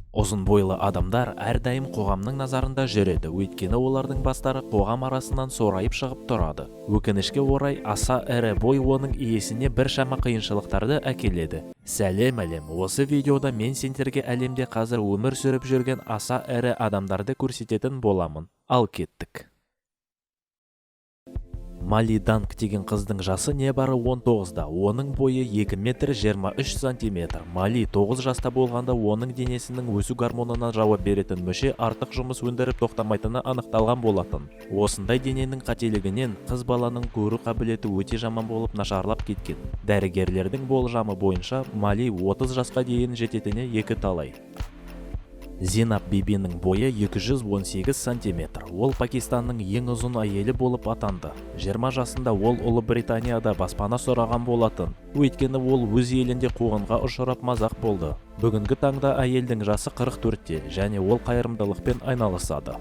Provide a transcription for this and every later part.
Ұзын бойлы адамдар әрдайым қоғамның назарында жүреді, өйткені олардың бастары қоғам арасынан сорайып шығып тұрады. Өкінішке орай, аса ірі бой оның иесіне біршама қиыншылықтарды әкеледі. Сәлем, әлем! Осы видеода мен сендерге әлемде қазір өмір сүріп жүрген аса ірі адамдарды көрсететін боламын. Ал кеттік! Мали Данк деген қыздың жасы небары 19-да, оның бойы 2 метр 23 сантиметр. Мали 9 жаста болғанда, оның денесінің өсу гормонына жауап беретін мүше артық жұмыс өндіріп, тоқтамайтыны анықталған болатын. Осындай дененің қателігінен қыз баланың көру қабілеті өте жаман болып нашарлап кеткен. Дәрігерлердің болжамы бойынша, Мали 30 жасқа дейін жететіні екі талай. Зинаб Бибінің бойы 218 сантиметр. Ол Пакистанның ең ұзын әйелі болып атанды. 20 жасында ол Ұлыбританияда баспана сұраған болатын. Өйткені ол өз елінде қуғынға ұшырап, мазақ болды. Бүгінгі таңда әйелдің жасы 44-те және ол қайырымдылықпен айналысады.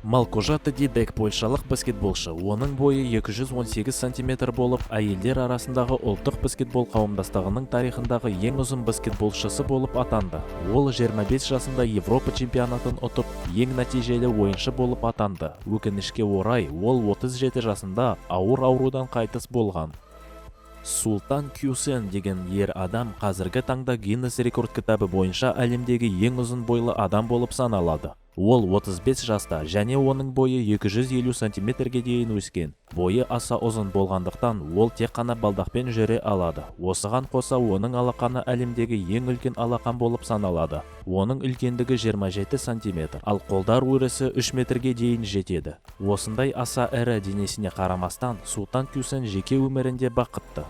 Малгожата Дидек — польшалық баскетболшы. Оның бойы 218 сантиметр болып, әйелдер арасындағы ұлттық баскетбол қауымдастығының тарихындағы ең ұзын баскетболшысы болып атанды. Ол 25 жасында Европа чемпионатын ұтып, ең нәтижелі ойыншы болып атанды. Өкінішке орай, ол 37 жасында ауыр аурудан қайтыс болған. Султан Кюсен деген ер адам қазіргі таңда Гиннес рекорд кітабы бойынша әлемдегі ең ұзын бойлы адам болып саналады. Ол 35 жаста және оның бойы 250 сантиметрге дейін өскен. Бойы аса ұзын болғандықтан, ол тек қана балдақпен жүре алады. Осыған қоса, оның алақаны әлемдегі ең үлкен алақан болып саналады. Оның үлкендігі 27 сантиметр, ал қолдар өрісі 3 метрге дейін жетеді. Осындай аса ірі денесіне қарамастан, Султан Кюсен жеке өмірінде бақытты.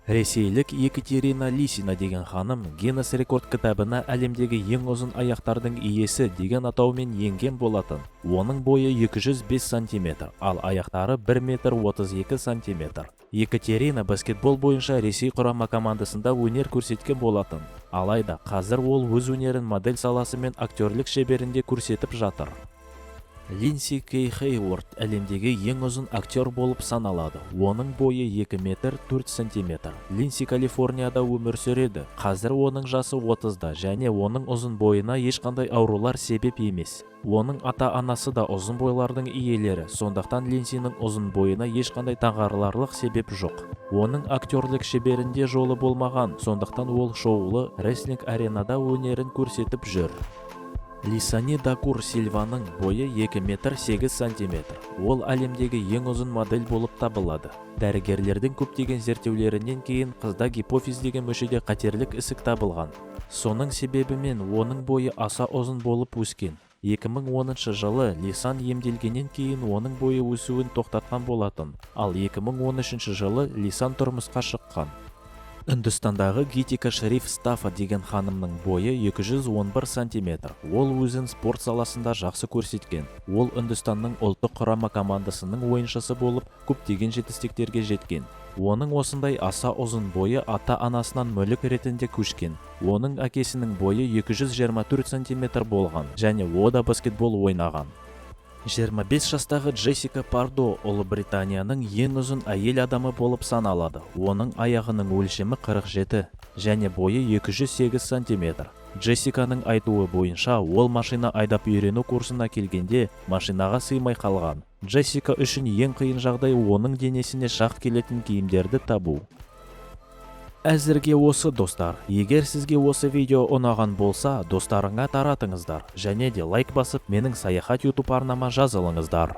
Ресейлік Екатерина Лисина деген ханым Гиннес рекорд кітабына әлемдегі ең ұзын аяқтардың иесі деген атаумен енген болатын. Оның бойы 205 сантиметр, ал аяқтары 1 метр 32 сантиметр. Екатерина баскетбол бойынша Ресей құрама командасында өнер көрсеткен болатын. Алайда қазір ол өз өнерін модель саласы мен актерлік шеберінде көрсетіп жатыр. Линдси Кей Хейворд әлемдегі ең ұзын актер болып саналады. Оның бойы 2 метр 4 сантиметр. Линдси Калифорнияда өмір сүреді. Қазір оның жасы 30-да және оның ұзын бойына ешқандай аурулар себеп емес. Оның ата-анасы да ұзын бойлардың иелері, сондықтан Линдсиның ұзын бойына ешқандай таңғаларлық себеп жоқ. Оның актерлік шеберінде жолы болмаған, сондықтан ол шоулы рестлинг аренада өнерін көрсетіп жүр. Лисани Дакур Сильваның бойы 2 метр 8 сантиметр. Ол әлемдегі ең ұзын модель болып табылады. Дәрігерлердің көптеген зерттеулерінен кейін қызда гипофиз деген мүшеде қатерлік ісік табылған. Соның себебімен оның бойы аса ұзын болып өскен. 2010 жылы Лисан емделгеннен кейін оның бойы өсуін тоқтатқан болатын. Ал 2013 жылы Лисан тұрмысқа шыққан. Үндістандағы Гитика Шривастава деген ханымның бойы 211 сантиметр. Ол өзін спорт саласында жақсы көрсеткен. Ол Үндістанның ұлттық құрама командасының ойыншысы болып, көптеген жетістіктерге жеткен. Оның осындай аса ұзын бойы ата-анасынан мүлік ретінде көшкен. Оның әкесінің бойы 224 сантиметр болған және о да баскетбол ойнаған. 25 жастағы Джессика Пардо Ұлыбританияның ең ұзын әйел адамы болып саналады. Оның аяғының өлшемі 47 және бойы 208 сантиметр. Джессиканың айтуы бойынша, ол машина айдап үйрену курсына келгенде машинаға сыймай қалған. Джессика үшін ең қиын жағдай — оның денесіне шақ келетін киімдерді табу. Әзірге осы, достар. Егер сізге осы видео ұнаған болса, достарыңа таратыңыздар және де лайк басып, менің Саяхат YouTube арнама жазылыңыздар.